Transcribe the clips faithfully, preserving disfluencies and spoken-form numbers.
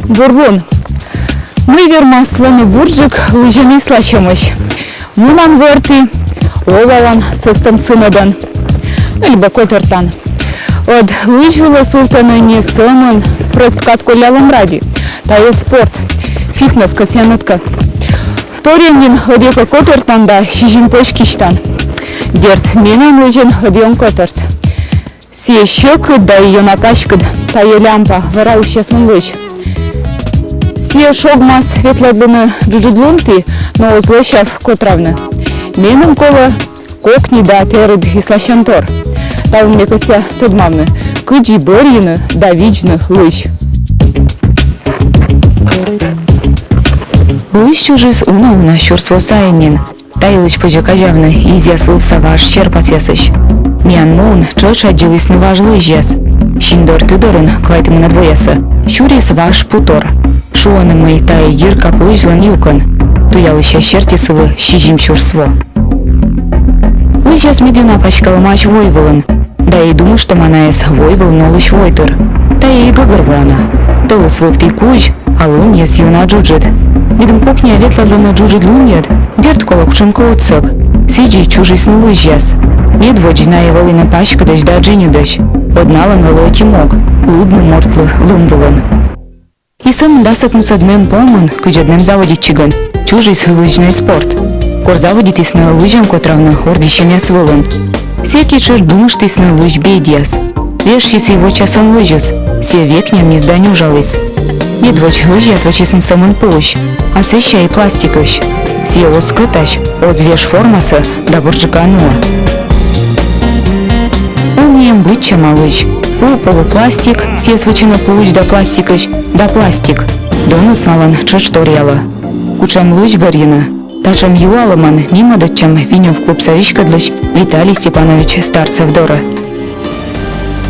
Бур лун. Мый вермас лоны бурджык лызьӧн исласьӧмысь? Мунан вӧрті, лолалан сӧстӧм сынӧдӧн. Ну, либӧ котӧртан. Ӧд лызь вылӧ сувтӧны не сӧмын прӧст кад коллялӧм ради. Тайӧ спорт, фитнес кӧсъянныд кӧ. Торйӧн нин ӧдйӧ кӧ котӧртан да сизим пӧсь кисьтан. Дерт, менам лызьӧн ӧдйӧ он котӧрт. Сійӧ сьӧкыд да и ёна паськыд, тайӧ лямпа, вӧралысьяслӧн лызь. Сійӧ шогмас ветлӧдлыны джуджыдлунті, но оз лӧсяв котравны. Меным колӧ кокни да тэрыд исласянтор. Талун ме кӧсъя тӧдмавны, кыдзи бӧрйыны да видзны лызь. Лызь чужис уна-уна сюрс во сайын нин. Та йылысь позьӧ казявны изъяс вывса важ серпасъясысь. Миян муын тшӧтш аддзылісны важ лызьяс. Синьдор ты дорын, квайтымынӧд воясӧ, сюрис важ путор. Шуӧны, мый тайӧ йиркап лызьлӧн юкӧн. Туялысьяс серти сылы сизим сюрс во. Лызьяс медъёна паськалӧмаӧсь войвылын. Да и думыштӧма найӧс войвылын олысь войтыр. Тайӧ и гӧгӧрвоана. Тӧлыс вывті кузь, а лымйыс ёна джуджыд. Медым кокниа ветлӧдлыны джуджыд лымйӧд, дерт, колӧ кутшӧмкӧ отсӧг. Сідзи чужисны лызьяс. Медводз найӧ вӧліны паськыдӧсь да дженьыдӧсь. Ӧд налӧн вӧлі ӧти мог — лыдны мортлы лым вылын. И сӧмын дас ӧкмысӧд нэм помын, кыдз ӧд нэм заводитчигӧн, чужис лызьнӧй спорт. Кор заводитісны лызьӧн котравны ордйысьӧмъяс вылын, сэки тшӧтш думыштісны лызь бедьяс. Вежсис и вочасӧн лызьыс, сійӧ век няммис да нюжаліс. Медводз лызьяс вӧчисны сӧмын пуысь, а сэсся и пластикысь. Сійӧ оз кӧтась, оз веж формасӧ да бурджыка нуӧ. Ӧні эм быдсяма лызь. Пу, полупластик, сійӧс вӧчӧны пуысь да пластикысь, да пластик. Доныс налӧн тшӧтш торъялӧ. Кутшӧм лызь бӧрйыны? Татшӧм юалӧмӧн ми мӧдӧдчам «Винёв» клубса веськӧдлысь Виталий Степанович Старцев дорӧ.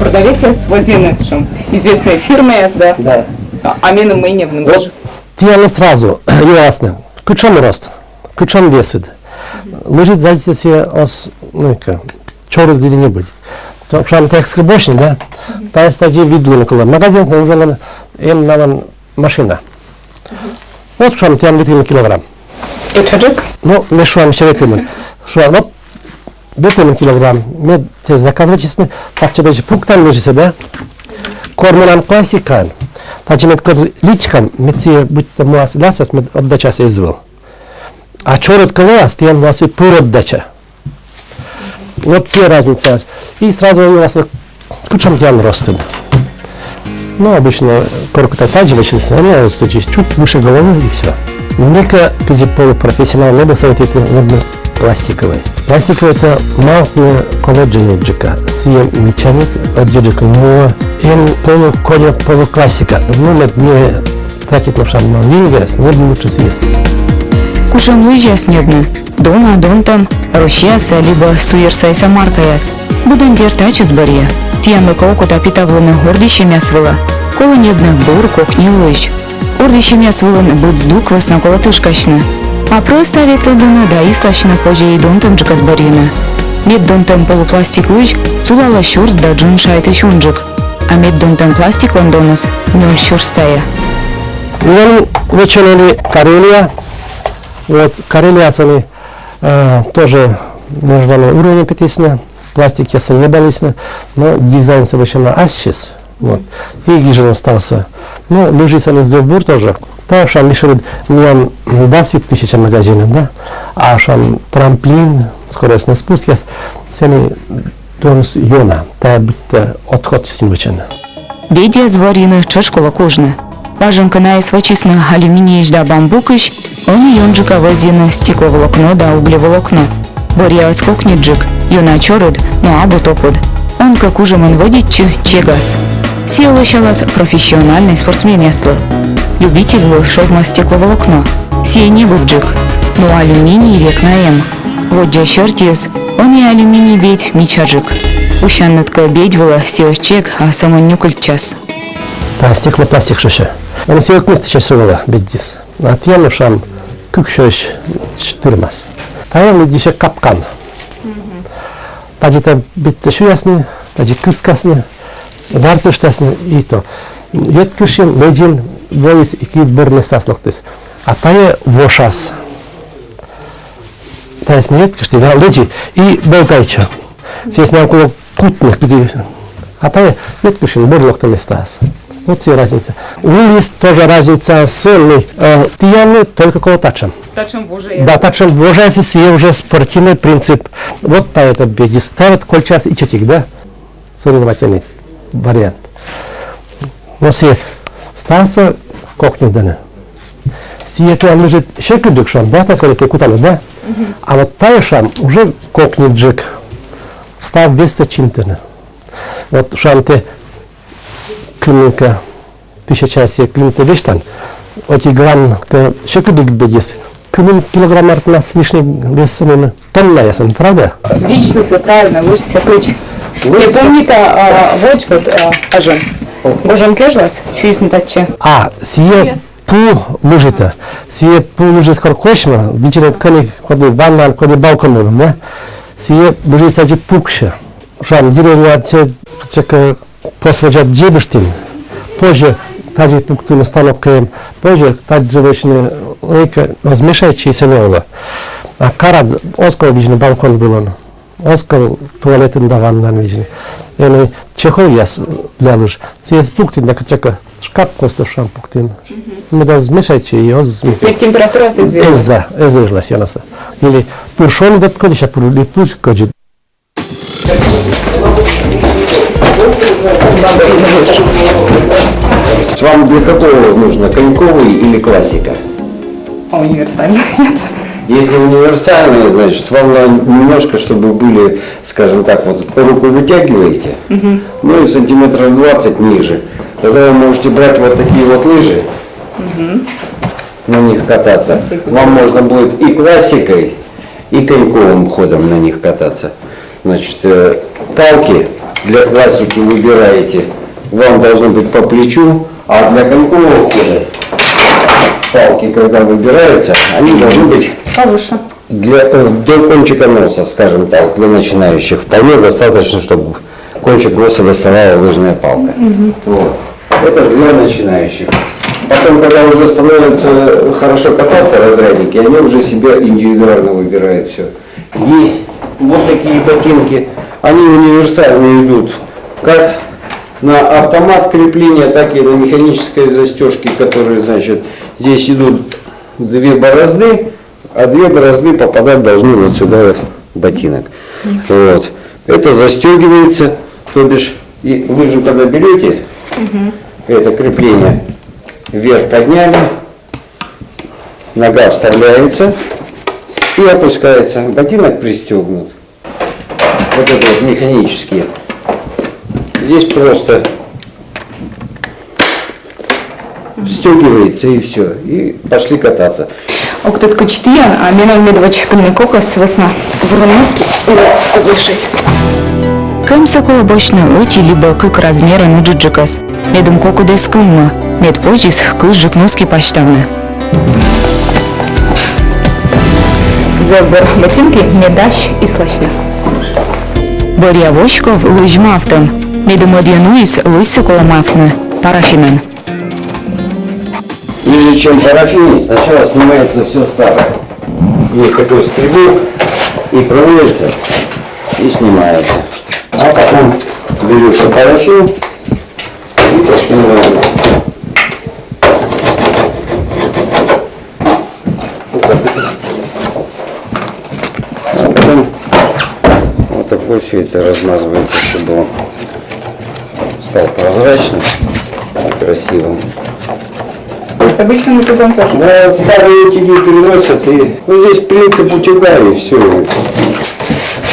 Продавецъяс вӧзйӧны сэтшӧм известнӧй фирмаяс, да? Да. А, а меным мый ньӧбны? Вот. Тіянлы сразу юасны: кутшӧм рост, кутшӧм весыд. Лыжиыс заводитчис оз, ну, кӧ, чорыд или не быть. То, шуам, тайӧ кӧ босьтны, да? Тайӧс тадзи видлыны колӧ. Магазинсӧ уже эм налӧн машина. Вот, шуам, тіян вит килограмм. Этшаджык? Ну, ме шуа, мися, ветымын. Шуа, вот, ветымын килограмм. Мед тайӧс заказывайтчисны, татчӧ тадзи пуктан лыжисӧ, да? Кор мунан классикаӧн, тадзи мед кор личкан, мед сійӧ быттьӧ муас лясас, мед отдачаыс эз вӧв. А чорыд кӧ лоас, тіян лоас и пыр отдача. Вот сійӧ разницаыс. И сразу у вас кутшӧм тіян ростыд. Ну, обычно коркӧ тадзи вӧчисны, ну, чуть выше головы и всё. Ме кӧ кыдзи полупрофессионал, ме бы советуйтны, ме бы пластиковӧй. Пластиковӧй — тайӧ мавтны колӧ дженьыдджыка. Сійӧ мичаник, ӧдйӧджык нуӧ. Эм полуконьӧк, полуклассика. Ну, мед не тратитны, шуам, на лыжияс, ньӧбны лучше сійӧс. Кутшӧм лыжияс ньӧбны? Дона, Донтем, Россияса либӧ суйӧрсайса маркаяс. Быдӧн, дерт, ачыс бӧрйӧ. Тіянлы кӧ окота петавлыны ордйысьӧмъяс вылӧ, колӧ ньӧбны бур кокни лызь. Ордйысьӧмъяс вылын быд здук вӧсна колӧ тышкасьны. А прӧста ветлӧдлыны да исласьны позьӧ и Донтемджыкӧс бӧрйыны. Мед Донтем полупластик лызь сулалӧ сюрс да джын шайтысь унджык. А мед Донтем пластиклӧн доныс нёль сюрс сайӧ. Ӧні вӧчӧны Карелия. Вот, Карелиясӧ ӧні, э, тоже международный уровень петісны, пластикъяссӧ ньӧбалісны, но дизайнсӧ вӧчӧма ассьыс. Вот. И гижӧны ставсӧ. Ну, лыжисӧ ӧні зэв бур тоже. Тайӧ, шуам, мися, миян дас вит тысяча магазинын, да? А, шуам, трамплин, скоростнӧй спускъяс, сэні доныс ёна, тайӧ быттьӧ отходсӧ сійӧс вӧчӧны. Бедьяс бӧрйыны тшӧтш колӧ кужны. Важӧн кӧ найӧс вӧчисны алюминиысь да бамбукысь, ӧні ёнджыка вӧзйӧны стекловолокно да углеволокно. Бӧръяыс кокниджык, ёна чорыд, но абу топыд. Он кӧ кужӧмӧн вӧдитчы, чегас. Сійӧ лӧсялас профессиональнӧй спортсменъяслы. Любительлы шогмас стекловолокно. Сійӧ небыдджык, но алюминий век на эм. Воддза сьӧртиыс ӧні алюминий бедь мичаджык. Усянныд кӧ бедь вылӧ, сійӧ оз чек, а сӧмын нюкыльтчас. Тайӧ стеклопластик шусьӧ. Ӧні сійӧ ӧкмыс тысяч сулала бедьыс. А тіянлы, шуам, кыксё тырмас. Тайӧ лыддьыссьӧ капкан. Тадзи тайӧ бедьтӧ сюясны, тадзи кыскасны, вартыштасны и то. Йӧткышин, лэдзин, воис и кыдз бӧр местаас локтіс. А тайӧ вошас. Тайӧс ме йӧткышті, да, лэдзи, и болтайтчӧ. Сійӧс менам колӧ кутны, кыдзи. А тайӧ йӧткышин, бӧр локтӧ местаас. Вот сійӧ разница. Вылыс тоже разница сылы, э, тіянлы только колӧ татшӧм. Татшӧм вожаяс. Да, татшӧм вожаяс, сійӧ уже спортивный принцип. Вот тайӧ бедьыс, тайӧ вот кольччас ичӧтик, да? Соревновательный вариант. Но сійӧ ставсӧ кокньыд дінӧ. Сійӧ тіян лэдзӧ сьӧкыдджык, шуам, да, тайӧ скорее кутанныд, да? Мгм. А вот тайӧ, шуам, уже кокньыдджык. Став вессӧ чинтӧны. Вот, шуам, тэ кымынкӧ тысячаяс кымынтӧ весьтан, ӧти грамм кӧ сьӧкыдджык бедьыс, кымын килограмм артмас лишний вес сӧмын, тоннаясын, правда? Виччысьӧ, правильно, лыжсӧ кыдз. Лыжсӧ. Я помню, та, а, водз вот, а, ажын. О. Гожӧм кежлас сюйисны татчӧ. А, сійӧ пу лыжитӧ. Сійӧ пу лыжитӧ кор косьмӧ, видзӧдан, кӧні коді ваннаын, коді балкон вылын, да? Сійӧ лыжитӧ тадзи пуксьӧ. Шуам, деревняын сійӧ кыдзкӧ пос водзад дзебыштін. Позьӧ тадзи пуктыны станокӧ эм, позьӧ тадзи вӧчны, ӧні кӧ оз мешайтчы, и сійӧ олӧ. А карад оз ков видзны балкон вылын. Оз ков туалетын да ваннаын видзны. Ӧні чехолъяс для лыж. Сійӧс пуктін да кыдзкӧ шкап костӧ, шуам, пуктін. Мед оз мешайтчы и оз... Мед температура эз вежлы. Эз, да, эз вежлы сійӧ ёнасӧ. Или пыр шоныд ӧткодьысь, а пыр ли пыр кӧдзыд. Вам для какого нужно, коньковый или классика? А универсальный? Если универсальный, значит, вам надо немножко, чтобы были, скажем так, вот руку вытягиваете, ну и сантиметров двадцать ниже. Тогда вы можете брать вот такие вот лыжи, на них кататься. Вам можно будет и классикой, и коньковым ходом на них кататься. Значит, э, палки для классики выбираете, вам должны быть по плечу, а для конькового хода палки, когда выбираются, они должны быть... Повыше. Для, э, до кончика носа, скажем так, для начинающих вполне достаточно, чтобы кончик носа доставала лыжная палка. Вот. Это для начинающих. Потом, когда уже становится хорошо кататься разрядники, они уже себе индивидуально выбирают всё. Есть вот такие ботинки. Они универсальные идут. Как на автомат крепления, так и на механической застёжке, которые, значит, здесь идут две борозды, а две борозды попадать должны вот сюда вот в ботинок. Вот. Это застёгивается, то бишь и лыжу, когда берёте, это крепление вверх подняли, нога вставляется и опускается, ботинок пристёгнут. Вот это вот механические. Здесь просто встёгивается и всё. И пошли кататься. Ог тӧд, кыдз тіян, а менам медводз кынмӧ кокӧс вӧсна вурун мысти, оз вӧв шӧй. Кӧмсӧ колӧ босьтны ӧти либӧ кык размерӧн ыджыдджыкӧс. Медым кокыд эз кынмы, мед позис кызджык нуски пасьтавны. Зэв бур ботинки, мед ась исласьны. Бӧръя воськов лызь мавтӧм. Медым ӧдйӧ нуис, лызьсӧ колӧ мавтны парафинӧн. Прежде чем парафинить, сначала снимается всё старое. Есть такой скребок, и проводится, и снимается. А потом берётся парафин и подсыпаем. А потом вот такой всё это размазывается, чтобы он стал прозрачным и красивым. С обычным утюгом тоже? Да, вот старые утюги переносят, и, ну, здесь принцип утюга, и всё.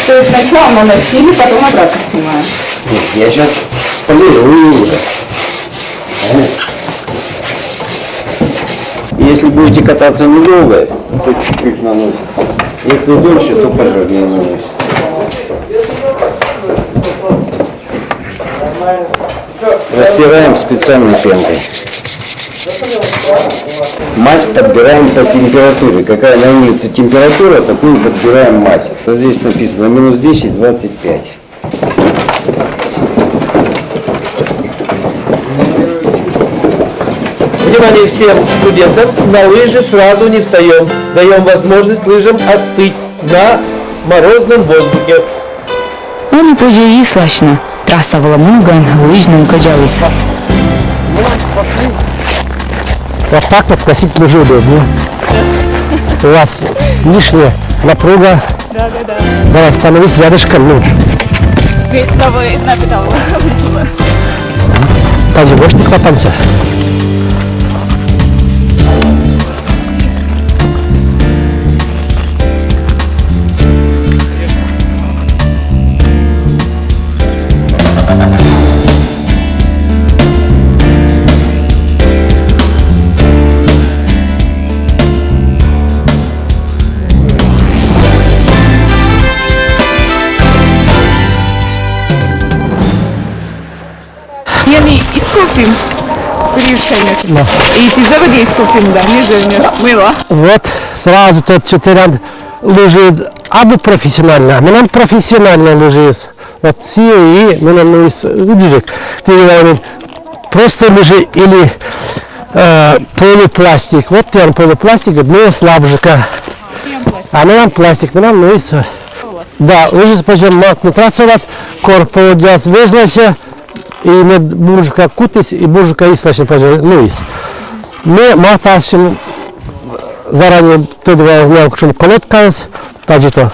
То есть сначала наносили, потом обратно снимаем? Нет, я сейчас полирую уже. Вот. Если будете кататься недолго, то чуть-чуть наносим. Если дольше, то пожирнее наносим. Растираем специальной пенкой. Мазь подбираем по температуре. Какая на улице температура, такую подбираем мазь. Вот здесь написано минус десять, двадцать пять. Внимание всем студентам, на лыжи сразу не встаем. Даем возможность лыжам остыть на морозном воздухе. Ӧні позьӧ исласьны. Трасса вылӧ мунігӧн лызьным кӧдзаліс. Вот так вот носить лыжи удобнее. У вас лишняя напруга. Да, да, да. Давай, становись рядышком, ну. Перед тобой на педал. Пойдём, может, не хвататься. Ӧні исковтім. Кыдзи шуны. Да. И ті зэв ӧдйӧ исковтім, да, ме зэв ӧдйӧ. Мыйла? Вот, сразу тӧдчӧ, тэнад лыжиыд абу профессиональнӧй, а менам профессиональнӧй лыжиыс. Вот сійӧ и менам, ну, и с-, ыджыд. Ті валан, просто лыжи или, э, полупластик. Вот тіян полупластик, но слабжыка. А менам пластик, менам, ну, и с-, да, лыжиыс позьӧ мавтны трасса вылас, кор поводдяыс вежласьӧ, и мед бурджыка кутіс, и бурджыка исласьны позьӧ, ну, и с-. Ме мавтча, заранее тӧдмавлі, миян кутшӧм колодкаыс, тадзи то.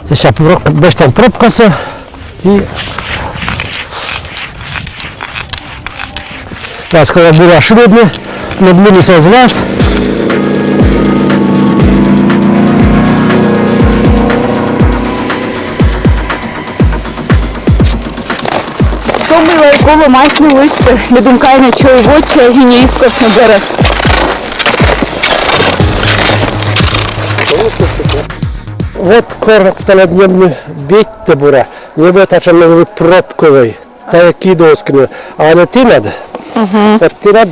Сейчас проб-, босьтам пробкасӧ и... Сейчас, коли бура шыдӧдны, мед лымыс оз вас. Со мыйла и колӧ мавтны лыжсӧ, медым кайны чой водзӧ и не исковтны бӧрӧ. Вот кор тэнад ньӧбны бедьтӧ бура, ньӧбӧ татшӧм, ну, пробкӧвӧй, тайӧ киыд оз кыньы, а ӧні тэнад. Мгм. Вот тэнад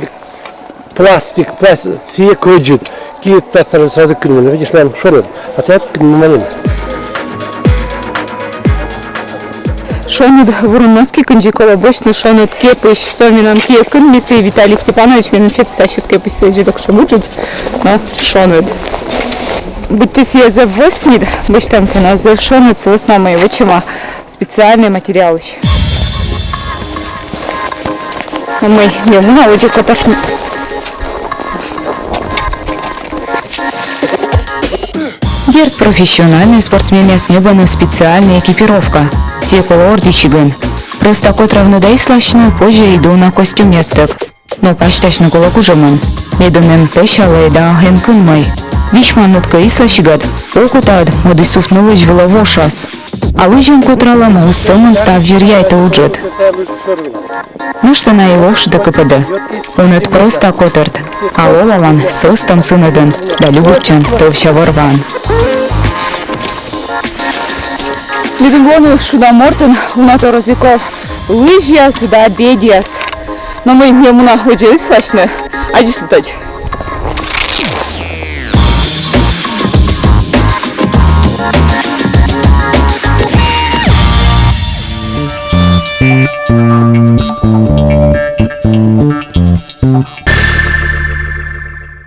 пластик, пласт-, сійӧ кӧдзыд. Киыд тасалӧ сразу кыньмыны, видишь, менам шоныд. А тэнад кыньмӧма нин. Шоныд вурун носки кындзи колӧ босьтны шоныд кепысь, со менам киӧ кынмис, и Виталий Степанович меным сетіс ассьыс кепысь, сідз ӧд кутшӧм ыджыд, но шоныд. Быттьӧ сійӧ зэв вӧсньыд босьтӧмтӧ, но зэв шоныд, сы вӧсна мый вӧчӧма специальнӧй материалысь. Но мый, ме муна водзӧ котӧртны. Дерт, профессиональнӧй спортсменъяс ньӧбӧны специальнӧй экипировка. Сійӧ колӧ ордйысьігӧн. Прӧста котравны да исласьны позьӧ и дона костюмъястӧг. Но пасьтасьны колӧ кужӧмӧн, медым эн пӧсялӧй да эн кынмӧй. Висьманныд кӧ исласигад, окотаыд мӧдіс сувтны лызь вылӧ вошас. А лызьӧн котралӧм оз сӧмын став йиръяйтӧ уджыд. Нӧшта на и ловшытӧ кыпӧдӧ. Ӧні ӧд прӧста котӧрт, а лолалан сӧстӧм сынӧдӧн да любовтчан тӧвся вӧр-ваӧн. Медым лоны, шуам, мортын уна тор оз и ков лызьяс да бедьяс. Но мый, ме муна водзӧ исласьны, аддзысьлытӧдз.